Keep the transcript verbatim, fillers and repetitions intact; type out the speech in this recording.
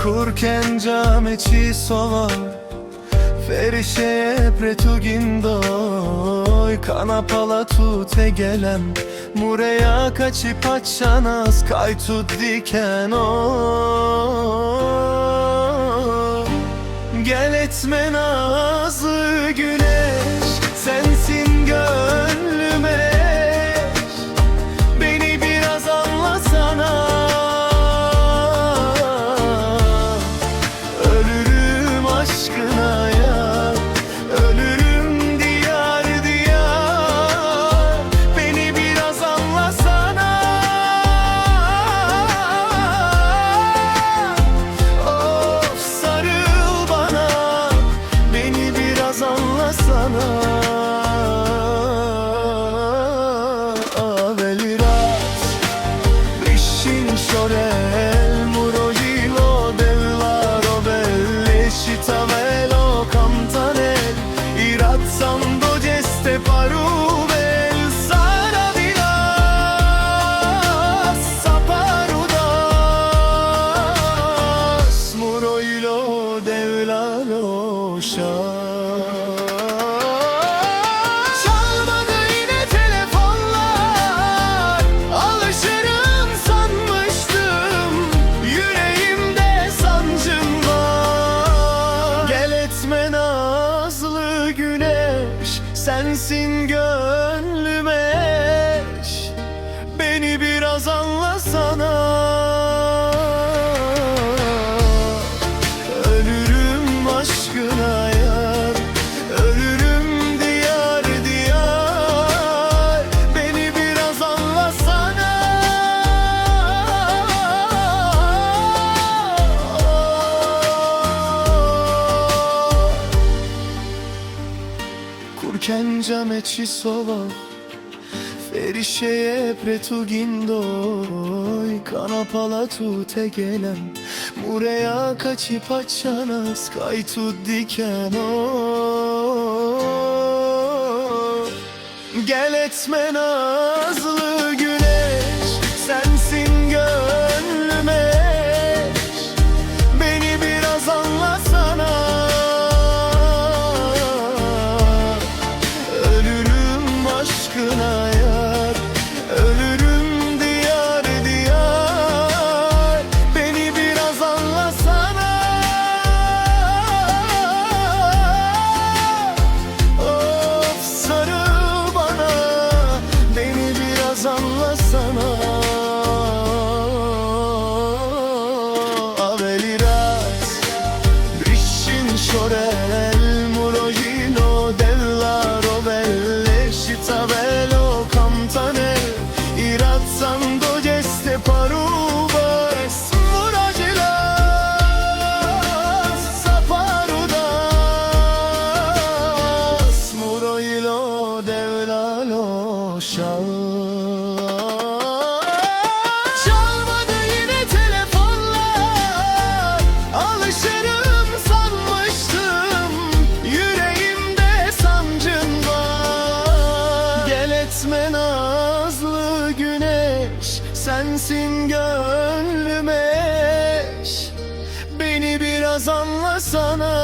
Kurkędzã me çisłowa, ferişeje pre tu gindoj, kanapala tute gelem, mureja kaçi paţanas kaj tut dikenoj. Gel etme nazlı güneş, sensin gönlüm eş. Beni biraz anlasana. Ölürüm aşkına yar, ölürüm diyar diyar. Beni biraz anlasana. Of, sarıl bana, beni biraz anlasana. Avel raz, brišin šorel, mu rodilo devla rovel, leš i cavelo kam tanel, i rat sando džeste paruvel, sar avilas sa parudas, mu rodilo devla loša. Çalmadı yine telefonlar, alışırım sanmıştım, yüreğimde sancın var. Gel etme nazlı güneş, sensin gönlüm eş. Beni biraz anlasana. Ölürüm aşkına yar, ölürüm diyar diyar. Beni biraz anlasana. Kurkędzã me çisłowa, ferişeje pre tu gindoj, kanapala tute gelem, mureja kaçi paţanas kaj tut dikenoj. Gel etme nazlı güneş, sensin gönlüm eş. Beni biraz anlasana. Ölürüm aşkına yar, ölürüm diyar diyar. Beni biraz anlasana. Of, sarıl bana, beni biraz anlasana. Avel i raz, brišin šorel, mu rodilo devla rovel, leš i cavelo kam tanel, i rat sando džeste paruvel, mu rodilo sa parudas, mu rodilo devla loša. Çalmadı yine telefonlar, alışırım sanmıştım, yüreğimde sancın var. Gel etme nazlı güneş, sensin gönlüm eş. Beni biraz anlasana.